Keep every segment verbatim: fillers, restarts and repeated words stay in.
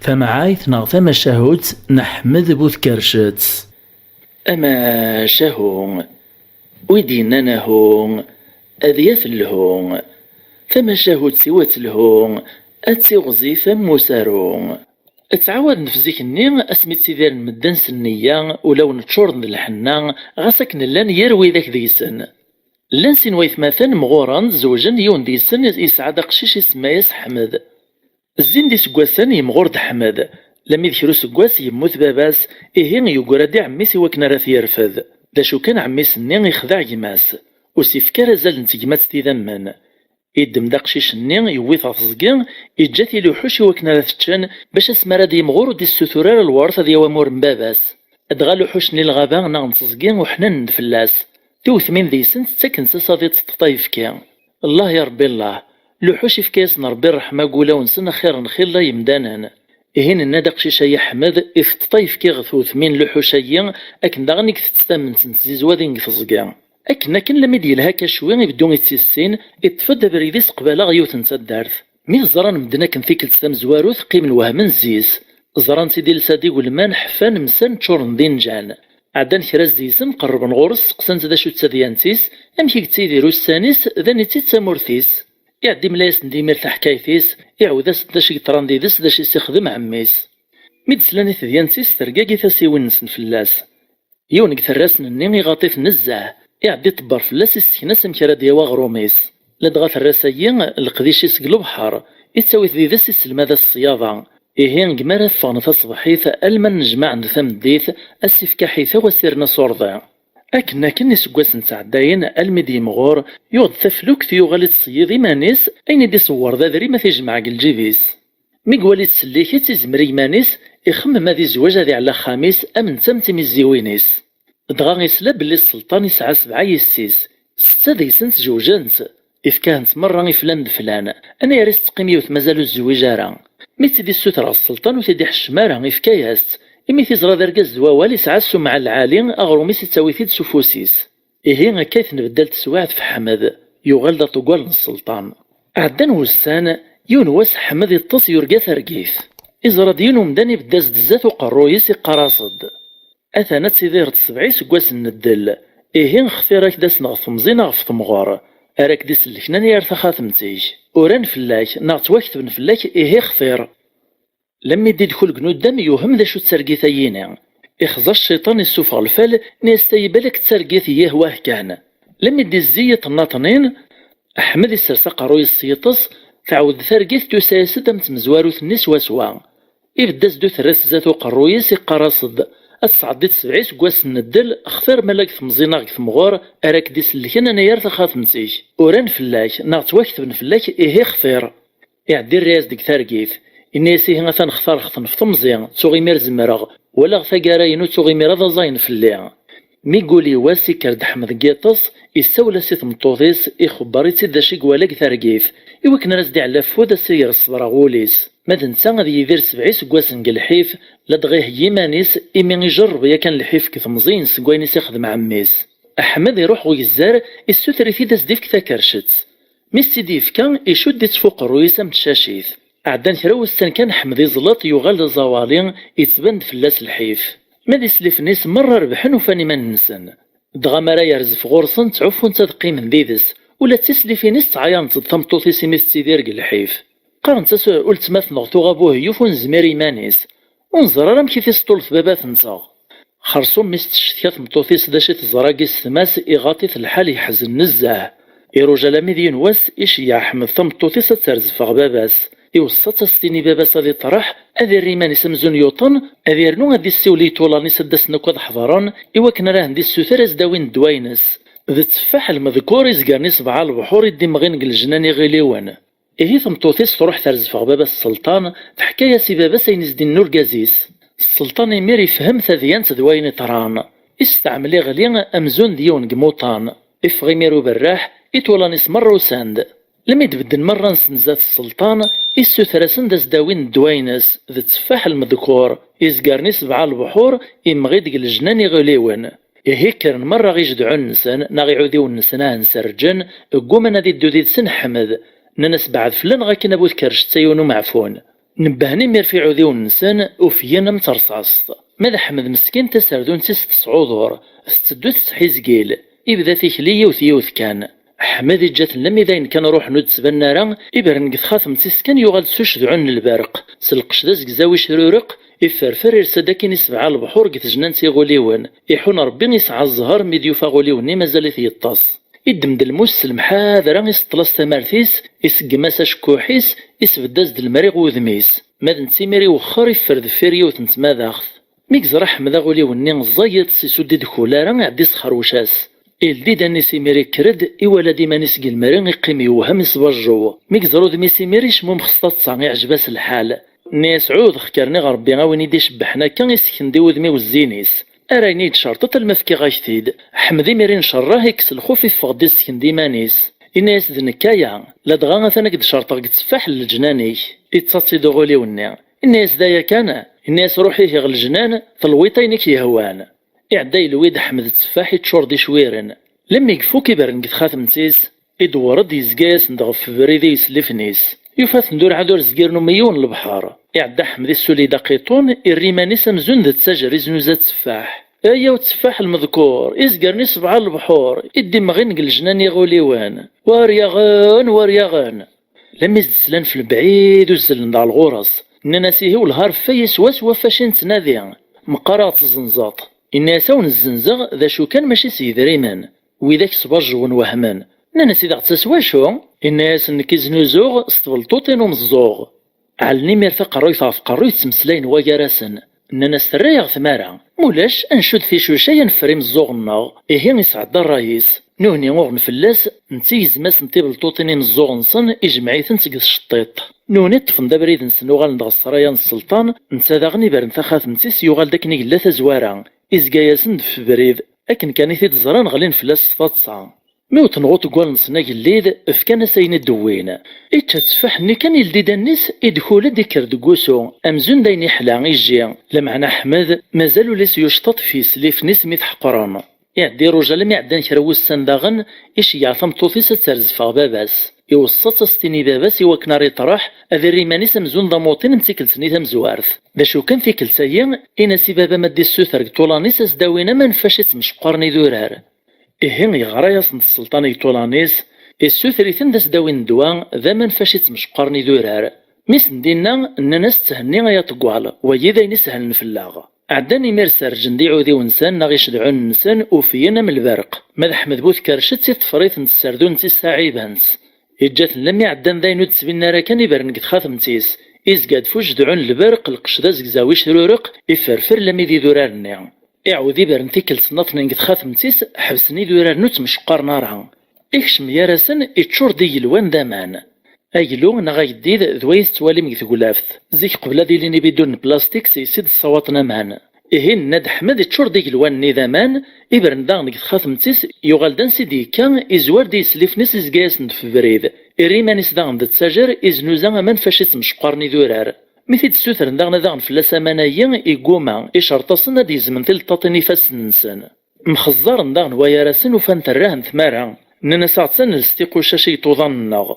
Tamɛayt neɣ tamacahut n Ḥmed bu Tkercet. Amacahu, wi d-yennan ahu, ad yaf lhu. Tamacahut-iw ad telhu, ad tiɣzif am usaru. Ttɛawaden ɣef zik-nni asmi ttidiren medden s nniya, ulawen ččuren d lḥenna, ɣas akken llan yir widak deg-sen. Llan sin waytmaten mɣuren, zewjen, yiwen deg-sen yesɛa-d aqcic isemma-yas Ḥmed. Zzin-d iseggasen yemɣur-d Ḥmed, lammi d kra useggas yemmut baba-s, ihi yeggra-d i ɛemmi-s i wakken ara t-yerfed. D acu kan, ɛemmi-s-nni ixdeɛ gma-s, ur s-yefki ara azal n tegmat tidammen. Yeddem-d aqcic-nni, yewwi-t ɣer teẓgi, yeǧǧa-t i luḥuc i wakken ara t-ččen, bac asmi ara d-yemɣur ur d-issutur ara lwert ad yawi amur n baba-s. Dɣa luḥuc-nni n lɣaba neɣ n teẓgi uḥnanen-d fell-as. Tiwetmin deg-sent ttakent-as ad iṭṭeṭṭ ayefki. Llah ya Ṛebbi llah! Luḥuc ifka-yasen Ṛebbi ṛṛeḥma deg wulawen-nsen axir n xilla yemdanen. Ihi nenna-d aqcic-agi Ḥmed iteṭṭeṭ ayefki ɣer twetmin n luḥuc-agi, akken daɣen i itett tament n tzizwa din deg teẓgi. Akken akken, lammi d-yelha akka cwi, ibeddu ittissin, iṭṭef-d abrid-is qbala ɣer yiwet n taddart. Mi t-ẓran medden akken tikkelt tamezwarut, qqimen wehmen zzi-s. Ẓran-tt-id ilsa-d igelman ḥfan, msan, ččuren d injan. Ɛeddan kra zzi-sen, qerrben ɣur-s, seqsan-tt d acu d tadyant-is, amek i yettidir ussan-is, d aniti d tamurt-is. Iɛedda imla-yasen-d imir taḥkayt-is, iɛawed-asen-d d acu i yeḍran did-s, d acu i s-ixdem ɛemmi-s. Mi d-slan i tedyant-is, tergagi tasiwin-nsen fell-as. Yiwen deg terrasen-nni iɣaṭ-it nezzeh, iɛedda iṭebber fell-as, issekna-s amek ara d-yawi aɣrum-is. Ladɣa terras-agi, leqdic-is deg lebḥer, ittawi-t did-s, iselmad-as ṣṣyada. Ihi, deg mi ara ffɣen taṣebḥit, alma nnejmaɛen-d tameddit, ad s-ifk aḥitaw, ad s-irren asurdi. Akken akken iseggasen ttɛeddayen, almi d-yimɣur, yuɣ-d taflukt, yuɣal ittṣeyyid iman-is, ayen i d-iṣewwer d adrim ad t-ijmeɛ deg lǧib-is. Mi iwala ittsellik-itt, izmer i yiman-is, ixemmem ad izweǧ, ad iɛell axxam-is am netta am timizziwin-is. Dɣa isla belli sselṭan isɛa sebɛa yessi-s, setta deg-sent zewǧent, ifka-hent merra i flan d flan, anayer i s-teqqim yiwet mazal ur tezwiǧ ara. Mi tt-id-issuter ɣer sselṭan ur t-id-iḥeccem ara, ifka-yas-tt, imi t-iẓra d argaz d wawal, isɛa ssumɛa lɛali, aɣrum-is ittawi-t-id s ufus-is. Ihi akka i tenbeddal teswiɛt f Ḥmed, yuɣal d aṭeggal n sselṭan. Ɛeddan wussan, yiwen wass Ḥmed iṭṭes yurga targit. Iẓra-d yiwen umdan ibedd-as-d zdat uqerruy-is, iqqar-as-d: Atan ad tidireḍ sebɛa iseggasen n ddel, ihi xtir ad k-d-asen ɣef temẓi neɣ ɣef temɣer, ara k-d-isellken anayer taxatemt-ik. Uran fell-ak, neɣ ttwaketben fell-ak, ihi xtir. Lammi d-idkul deg nuddam, yuhem d acu d targit-ayini. Ixẓa cciṭan, issufeɣ lfal, nni-as: "Tayi balak d targit, yih wah kan." Lammi d-izzi yiṭen aṭnin, Ḥmed issers aqerruy-is s yiṭes, tɛawed targit tusa-yas-d am tmezwarut-nni swaswa. Ibedd-as-d uterras zdat uqerruy-is, iqqar-as-d: "Ad tesɛeddiḍ sebɛa iseggasen n ddel, xtir ma la deg temẓi neɣ deg temɣer, ara k-d-isellken anayer taxatemt-ik. Uran fell-ak, neɣ ttwaketben fell-ak, ihi xtir." Iɛeddi irra-yas deg targit. Inna-yas: "Ihi atan xtareɣ-ten f temẓi, ttuɣ imir zemreɣ, walaɣ taggara-inu, ttuɣ imir ad aẓayen fell-i." Mi yuli wass, ikker-d Ḥmed deg yiṭes, issawel-as i tmeṭṭut-is, ixebber-itt-id d acu i iwala deg targit, i wakken ara s-d-iɛell afud, ad s-iger ṣṣber ɣer wul-is. Ma d netta ad yidir sebɛa iseggasen deg lḥif, ladɣa iheggi iman-is, imi ijerreb yakan lḥif deg temẓi-ines seg wayen i s-ixdem ɛemmi-s. Ḥmed iruḥ ɣer ugezzar, issuter-it-id ad s-d-ifk takercett. Mi s-tt-id-yefka, icudd-itt f uqerruy-is am tcacit. Ɛeddan kra wussan kan, Ḥmed iẓleṭ, yuɣal d aẓawali, yettban-d fell-as lḥif. Ma d islifen-is merra rebḥen, ufan iman-nsen. Dɣa mi ara yerzef ɣur-sen, ttɛuffun-tt ad qqimen did-s. Ula d tislifin-is ttɛayarent-d tameṭṭut-is imi tettidir deg lḥif. Qqarent-as: "Uletma-tneɣ tuɣ abuheyyuf ur nezmir i iman-is. Ur nẓer ara amek i t-isṭulet baba-tnteɣ." Xersum mi s-teccetka tmeṭṭut-is d acu i teẓra deg isetma-s, iɣaṭ-it lḥal, yeḥzen nezzeh. Iruja alammi d yiwen wass, iceyyeɛ Ḥmed tameṭṭut-is ad terzef ɣer baba-s. Iweṣṣa-tt ad s-tini baba-s ad iṭreḥ, ad irr iman-is amzun yuṭen, ad irnu ad issiwel i yiṭulan-is ad d-asen akk ad ḥeḍren, i wakken ara hen-d-issuter ad s-d-awin ddwa-ines. D tteffaḥ lmedkur izgaren i sebɛa lebḥur i d-imɣin deg lejnan iɣiliwen. Ihi tameṭṭut-is truḥ terzef ɣer baba-s sselṭan, teḥka-yas i baba-s ayen i s-d-inna urgaz-is. Sselṭan imir ifhem tadyant d wayen iṭran. Isteɛmel iɣli amzun d yiwen deg imuṭan. Iffeɣ imir uberraḥ, iṭulan-is merra usan-d. Lmi d-bedden merra-nsen zdat sselṭan, issuter-asen-d ad s-d-awin ddwa-ines, d tteffaḥ lmedkur, izgaren i sebɛa lebḥur, imɣi-d deg lejnan iɣiliwen. Ihi kkren merra ijedɛun-nsen neɣ iɛudiwen-nsen ad hen-serǧen, gguman ad iddu did-sen Ḥmed. Nnan-as: "Beɛɛed fell-aneɣ akken a bu tkercet, a yiwen umeɛfun." Nebbhen imir f iɛudiwen-nsen, ufgen am terṣaṣt. Ma d Ḥmed meskin, taserdunt-is tesɛuḍur, tetteddu tesḥizgil. Ibda tikli yiwet yiwet kan. Ḥmed iǧǧa-ten lammi d ayen kan ruḥen ur d-ttbanen ara, ibren deg txatemt-is kan yuɣal-d s ucedɛun n lberq, s lqecc d azegzaw icrureq, iferfer irsa-d akkin i sebɛa lebḥur deg tejnant iɣuliwen. Iḥun Ṛebbi isɛa zzher mi d-yufa aɣuliw-nni mazal-it yeṭṭes. Iddem-d lmus s lemḥadra, iseṭṭel-as tamart-is, iseggem-as acekkuḥ-is, isbedd-as-d lemri i wudem-is. Ma d netta imir iwexxer, iffer deffir yiwet n tmadaɣt. Mi yeẓra Ḥmed aɣuliw-nni ẓẓay iṭes-is ur d-idkul ara, iɛedda isxerwec-as. Ildi-d allen-is imir, ikker-d, iwala-d iman-is deg lemri, iqqim yewhem, isbajjew. Mi yeẓra udem-is imir, icmumex s taḍsa, iɛjeb-as lḥal. Nni-as: "Ɛudeɣ-k rniɣ Ṛebbi, a win i d-icebbḥen akka, isken-d i wudem-iw zzin-is." Ar ayen i yi-d-cerṭeḍ alma fkiɣ-ak-t-id. Ḥmed imir incerreḥ, ikkes lxuf, iffeɣ-d, issken-d iman-is. Inna-yas: "D nekk aya, ladɣa atan ad k-d-cerṭeɣ deg tteffaḥ n leǧnan-ik." Ittaḍ-tt-id uɣuliw-nni. Inna-yas: "D aya kan?" Inna-yas: "Ruḥ ihi ɣer leǧnan, telwiḍ ayen i k-yehwan." Iɛedda yelwi-d Ḥmed tteffaḥ iččur d icwiren. Lemmi ifuk, ibren deg txatemt-is, idewwer-d, yezga-yasen-d ɣef ubrid i yeslifen-is. Yufa-ten d urɛad ur zgiren umi yiwen lebḥer. Iɛedda Ḥmed, issuli-d aqiṭun, irra iman-is amzun d ttajer iznuza tteffaḥ. Ayaw tteffaḥ lmeḍkur, izgaren i sebɛa lebḥur, i d-imɣin deg leǧnan iɣuliwen. War yaɣen, war yaɣen! Lammi s-d-slan f lebɛid, uzzlen-d ɣer lɣur-s. Nnan-as: "Ihi wellah ar ffay-is swaswa ɣef wacu i nettnadi. Meqqar ad ɣ-tezzenzeḍ." Inna-yas: "A wen-zzenzeɣ, d acu kan mačči s yedrimen." Widak sbajjen wehmen. Nnan-as: "I d aɣ-d-tas wacu?" Inna-yasen: "Nekk i znuzuɣ s tbelṭuṭin umeẓẓuɣ." Ɛellen imir taqerruyt ɣef tqerruyt, ttmeslayen wagar-asen. Nnan-as: "Terra-yaɣ tmara. Mulac, ad ncudd ticuca, ad neffer imeẓẓuɣen-nneɣ." Ihi isɛedda ṛṛay-is. Nutni uɣen fell-as, netta igzem-asen tibelṭuṭin imeẓẓuɣen-nsen, ijmeɛ-itent deg tceṭṭiṭ. Nutni ṭṭfen-d abrid-nsen, uɣalen-d ɣer ssṛaya n sselṭan, netta daɣen ibren taxatemt-is, yuɣal-d akken i yella tazwara. Izga-yasen-d f ubrid. Akken kan i t-id-ẓran, ɣlin fell-as s taḍsa. Mi wwḍen ɣer uḍeggal-nsen agellid, fkan-as ayen i d-wwin. Ičča tteffaḥ-nni kan, ildi-d allen-is, idkul-d, ikker deg wusu, amzun d ayen iḥla, ijji. Lameɛna Ḥmed, mazal ul-is yucṭeṭ f yeslifen-is mi t-ḥeqren. Iɛedda iruja almi ɛeddan kra n wussan daɣen, iceyyeɛ tameṭṭut-is ad terzu ɣef baba-s. Iweṣṣa-tt ad s-tini i baba-s i wakken ara iṭreḥ, ad irr iman-is amzun d amuṭin am tikkelt-nni tamezwart. D acu kan, tikkelt-agi, in-as i baba-m ad d-issuter deg ṭṭulan-is ad s-d-awin aman n fac i ttmecqaren idurar. Ihi yeɣra-yasen-d sselṭan i iṭulan-is, issuter-iten d as-d-awin ddwa d aman fac i ttmecqaren idurar. Mi sen-d-inna, nnan-as: "Thenni ay aṭeggal, wagi d ayen isehlen fell-aɣ." Ɛeddan imir serrǧen-d iɛudiwen-nsen neɣ icedɛunen-nsen, ufyen am lberq. Ma d Ḥmed bu tkercet, iṭṭfer-iten s tserdunt-is taɛibant. Iǧǧa-ten lammi ɛeddan d ayen ur d-ttbinen ara kan, ibren deg txatemt-is. Izga-d f ujedɛun n lberq, lqecc d azegzaw icrureq, iferfer lammi d idurar-nni. Iɛawed ibren tikkelt nniḍen deg txatemt-is, ḥebsen idurar-nni ur ttmecqaren ara. Ikcem gar-asen, iččur d igelwan d aman. Aglu neɣ ageddid d way tettwalim deg teglaft. Zik qbel ad ilin ibidunen n plastik s yes i d-ssawaṭen aman. Ihi nenna-d Ḥmed iččur d igelwan-nni d aman, ibren daɣen deg txatemt-is, yuɣal-d ansi d-yekka, izwar-d i yeslifen-is, izga-yasen-d f ubrid. Irra iman-is daɣen d ttajer, iznuza aman fac i ttmecqaren idurar. Mi t-id-ssutren daɣen ad aɣen fell-as aman-agi, igguma, icerṭ-asen ad d-gezmen tileṭṭaṭin ifassen-nsen. Mxeẓẓaren daɣen wayar-asen, ufan terrahen tmara. Nnan-as: "Aɣ-tt-ad nels tiqucac i iṭuḍan-nneɣ."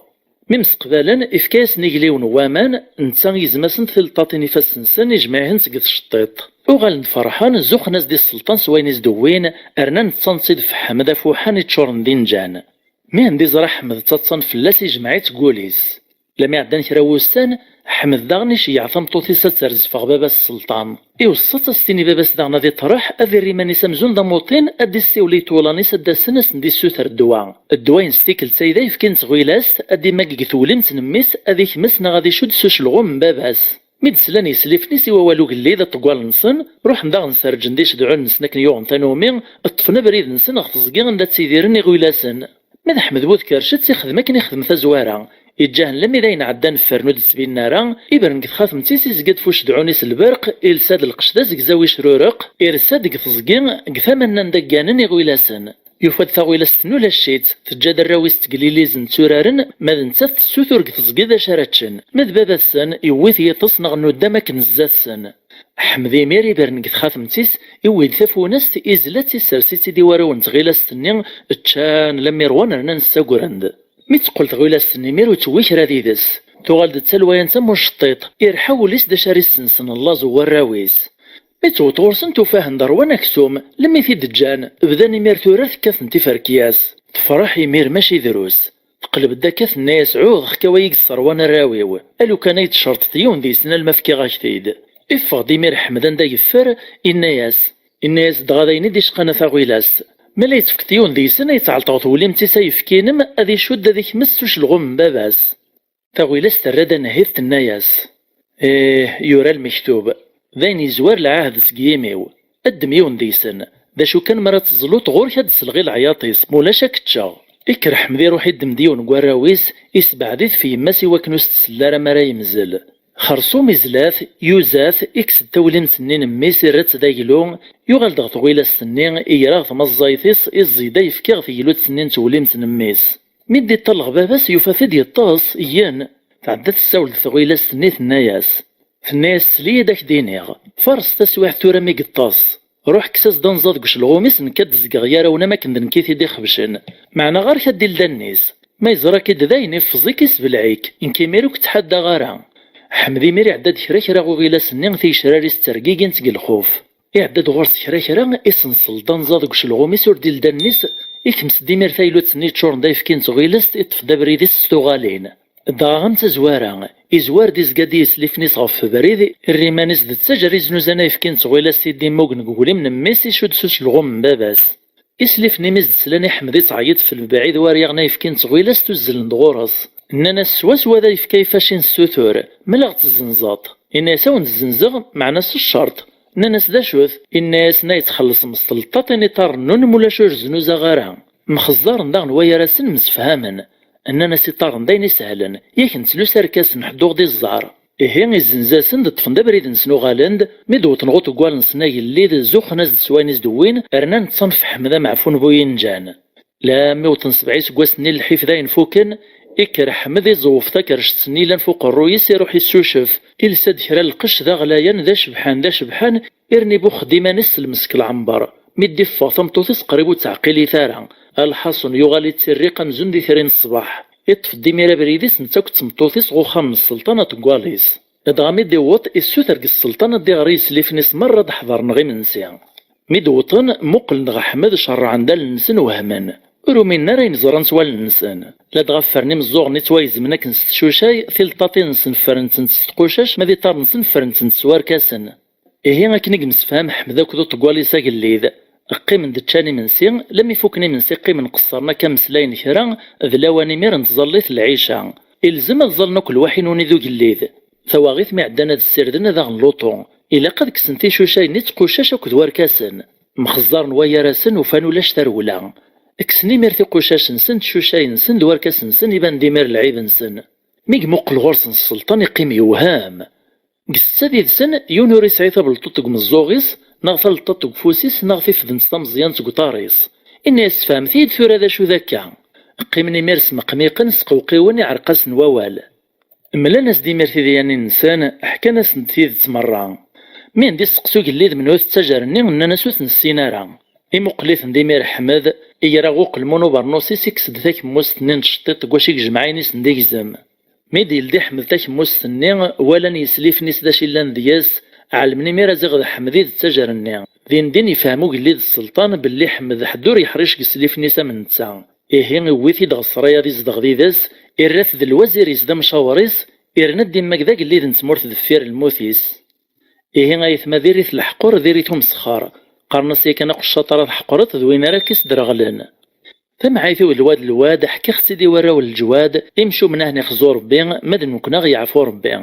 Mi mseqbalen, ifka-yasen igeliwen n waman, netta igzem-asen tileṭṭaṭin ifassen-nsen, ijmeɛ-itent deg tceṭṭiṭ. Uɣalen-d ferḥen, zuxxen-as-d i sselṭan s wayen i s-d-wwin, rnan ttaḍsan-tt-id f Ḥmed afuḥan iččuren d inǧan. Mi ten-d-iẓra Ḥmed ttaḍsan fell-as, ijmeɛ-itt deg wul-is. Lami ɛeddan kra wussan, Ḥmed daɣen iceyyeɛ tameṭṭut-is ad terzu ɣef baba-s sselṭan. Iweṣṣa-tt ad s-tini i baba-s daɣen ad iṭreḥ, ad irr iman-is amzun d amuṭin, ad d-issiwel i iṭulan-is ad d-asen ad sen-d-issuter ddwa. Ddwa-ines tikkelt-a i d ayefki n tɣilast, ad d-imagg deg tewlimt n mmi-s, ad ikmes neɣ ad icudd s ucelɣum n baba-s. Mi d-slan yeslifen-is i wawal ugellid aṭeggal-nsen, ruḥen daɣen serǧen-d icedɛunen-nsen akken yuɣen tanumi, ṭṭfen abrid-nsen ɣer teẓgi anda ttidiren iɣilasen. Ma d Ḥmed bu tkercet, ixdem akken ixdem tazwara. Iǧǧa-hen lammi d ayen ɛeddan ffren ur d-ttbinen ara, ibren deg txatemt-is, izga-d f ucedɛun-is lberq, ilsa-d lqecc d azegzaw icrureq, irsa-d deg teẓgi, deg tama-nni anda gganen iɣilasen. Yufa-d taɣilast-nni ulac-itt, teǧǧa-d arraw-is tteglilizen tturaren, ma d nettat tessutur deg teẓgi d acu ara ččen. Ma d baba-tsen, yewwi-t yiṭes neɣ nuddam akken zdat-sen. Ḥmed imir ibren deg txatemt-is, iwwi-d tafunast, izla-tt, isers-itt-id i warraw n tɣilast-nni, ččan lammi ṛwan rnan ssagren-d. Mi d-teqqel tɣilast-nni imir ur tewwi kra did-s. Tuɣal-d d talwayant am uceṭṭiṭ, irḥa wul-is d acu ara issensen llaẓ n warraw-is. Mi ttewweḍ ɣur-sen, tufa-hen d ṛwan aksum, lemmi t-id-ǧǧan, bdan imir tura tekkat-en tiferkyas. Tefreḥ imir mačči drus. Teqleb-d akka, tenna-yas: "Ɛudeɣ-k a wayi i yesserwan arraw-iw, a lukan ay d-tcerṭeḍ yiwen deg-sen alma fkiɣ-ak-t-id." Iffeɣ-d imir Ḥmed anda yeffer, inna-yas, inna-yas dɣa d ayen i d-icqan a taɣilas: "Ma la yettefkeḍ yiwen deg-sen, ay tɛelṭeɣ tewlimt-is ayefki-inem, ad icudd ad ikmes s ucelɣum n baba-s." Taɣilas terra-d anehhit, tenna-yas: "Ih, yura lmektub. D ayen yezwar lɛahd seg yimi-w. Ddem yiwen deg-sen. D acu kan, mi ara teẓluḍ ɣur-k, ad d-selɣ i leɛyaḍ-is, ma ulac ad k-ččeɣ." Ikker Ḥmed iruḥ iddem-d yiwen n warraw-is, isebɛed-it f yemma-s i wakken ur s-tsell ara mi ara yemzel. Xerṣum izla-t, yuza-t, ikkes-d tawlimt-nni n mmi-s, irra-tt d aglu, yuɣal-d ɣer tɣilast-nni, igra ɣer tmaẓẓayt-is, iẓẓi-d ayefki ɣer teglut-nni n tewlimt n mmi-s. Mi d-iṭṭalleɣ baba-s, yufa-t-id yeṭṭes, yen. Tɛedda tessawel-d tɣilast-nni, tenna-yas, tenna-yas: "Sel-iyi-d, ad k-d-iniɣ. Fares taswiɛt tura mi yeṭṭes. Ruḥ kkes-as-d anẓad deg ucelɣum-is, nekk ad d-zgeɣ gar-awen am akken d nekk i t-id-ixebcen. Meɛna ɣer-k ad d-iled allen-is. Ma yeẓra-k-id dayen, iffeẓ-ik, isbelɛ-ik. Nekk imir ur k-ttḥaddaɣ ara." Ḥmed imir iɛedda-d kra kra ɣer uɣilas-nni, tigecrar-is ttergigint seg lxuf. Iɛedda-d ɣur-s kra kra, isenṣel-d anẓad deg ucelɣum-is ur d-iled allen-is, ikmes-d imir taylut-nni yeččuren d ayefki n tɣilest, iṭṭef-d abrid-is s tuɣalin. Dɣa am tazwara, izwar-d, izga-d i yeslifen-is ɣef ubrid, irra iman-is d ttajer iznuzan ayefki n tɣilest i d-immugen deg uglim n mmi-s, icudd s ucelɣum n baba-s. Islifen imi s-d-slan i Ḥmed ittɛeyyiḍ f lebɛid war yaɣen ayefki n tɣilest, uzzlen-d ɣur-s. Nnan-as swaswa d ayefki ayeffac i nessutur, ma la ɣ-tezzenzeḍ. Inna-yas: "Ad wen-zzenzeɣ, meɛna s ccerṭ." Nnan-as: "D acu-t?" Inna-yasen: "Ad yettxelleṣ s tleṭṭaṭin iṭarren-nwen, ma ulac ur znuzaɣ ara." Mxeẓẓaren daɣen wayar-asen, msefhamen. Nnan-as: "Iṭarren d ayen isehlen, yak nettlus arkasen, ḥedd ur ɣ-d-iẓẓar." Ihi, izzenz-asen-d, ṭṭfen-d abrid-nsen, uɣalen-d, mi d-wwḍen ɣer uṭeggal-nsen agellid, zuxxen-as-d s wayen i s-d-wwin, rnan ṭṭsen f Ḥmed ameɛfu n bu yinǧan. Lammi wwḍen sebɛa iseggasen-nni n lḥif d ayen fuken, ikker Ḥmed iẓewwef takercett-nni yellan f uqerruy-is, iruḥ issucef, ilsa-d kra n lqecc d aɣlayan, d acebḥan, d acebḥan, irna ibux-d iman-is s lmesk lɛember. Mi d-iffeɣ, tameṭṭut-is qrib ur tt-teɛqil ara. Lḥaṣun, yuɣal ittirriq amzun d itri n ṣṣbeḥ. Iṭṭef-d imir abrid-is netta akked tmeṭṭut-is ɣer uxxam n sselṭan aṭeggal-is. Dɣa mi d-iwweḍ, issuter deg sselṭan ad d-iɣer i yeslifen-is merra ad ḥeḍren ɣer imensi. Mi d-wwḍen, muqlen ɣer Ḥmed, cerrɛen-d allen-nsen, wehmen. Ur uminen ara ayen ẓran s wallen-nsen. Ladɣa ffren imeẓẓuɣen-nni ttwagezmen akken s tcucay, tileṭṭaṭin-nsen ffrent-tent s tqucac, ma d iṭarren-nsen ffrent-tent s warkasen. Ihi, akken i yemsefham Ḥmed akked uṭeggal-is agellid, qqimen-d ččan imensi, lammi fuken imensi, qqimen qeṣṣren akka mmeslayen kra, d lawan imir n tẓallit n lɛica. Ilzem ad ẓallen akk lwaḥi n unid ugellid. Tawaɣit mi ɛeddan ad ssirden ad aɣen luṭu. Ilaq ad kksen ticucay-nni d tqucac akked warkasen. Mxeẓẓaren wayar-asen, ufan ulac tarewla. Kksen imir tiqucac-nsen d tcucay-nsen d warkas-nsen, iban-d imir lɛib-nsen. Mi imuqel ɣur-sen sselṭan, iqqim yewhem. Deg ssetta did-sen, yiwen ur isɛi tabelṭuṭ deg umeẓẓuɣ-is, neɣ taleṭṭaṭ deg ufus-is, neɣ tifdent tameẓyant deg uṭar-is. Inna-yas: "Sfehmet-iyi-d tura d acu d akka." Qqimen imir smeqmiqen, sqewqiwen, iɛreq-asen wawal. Mlan-as-d imir tidyanin-nsen, ḥkan-asen-d tidet merra. Mi n-d-isteqsi ugellid menhu-t ttajer-nni, nnan-as ur t-nessin ara. Imuqel-iten-d imir Ḥmed, igra ɣer uqelmun ubernus-is, ikkes-d takemmust-nni n tceṭṭiṭ deg wacu i yejmeɛ ayen i sen-d-igzem. Mi d-yeldi Ḥmed takemmust-nni, walan yeslifen-is d acu yellan deg-s, ɛelmen imir aziɣ d Ḥmed i d ttajer-nni. Din din yefhem ugellid sselṭan belli Ḥmed ḥedd ur yeḥric deg yeslifen-is am netta. Ihi iwwi-t-id ɣer ssray ad izdeɣ did-s, irra-t d lwazir-is d amcawar-is, irna-d imma d agellid n tmurt deffir lmut-is. Ihi ayetma, diri-t leḥqur, diri-t umesxer. Qqaren-as yakan aqeccaṭ ara tḥeqreḍ d win ara k-isderɣlen. Tamɛayt-iw d lwad lwad, ḥkiɣ-tt-id i warraw n leǧwad, imcumen ahen ixzu Rebbi, ma d nekkni aɣ yeɛfu Rebbi.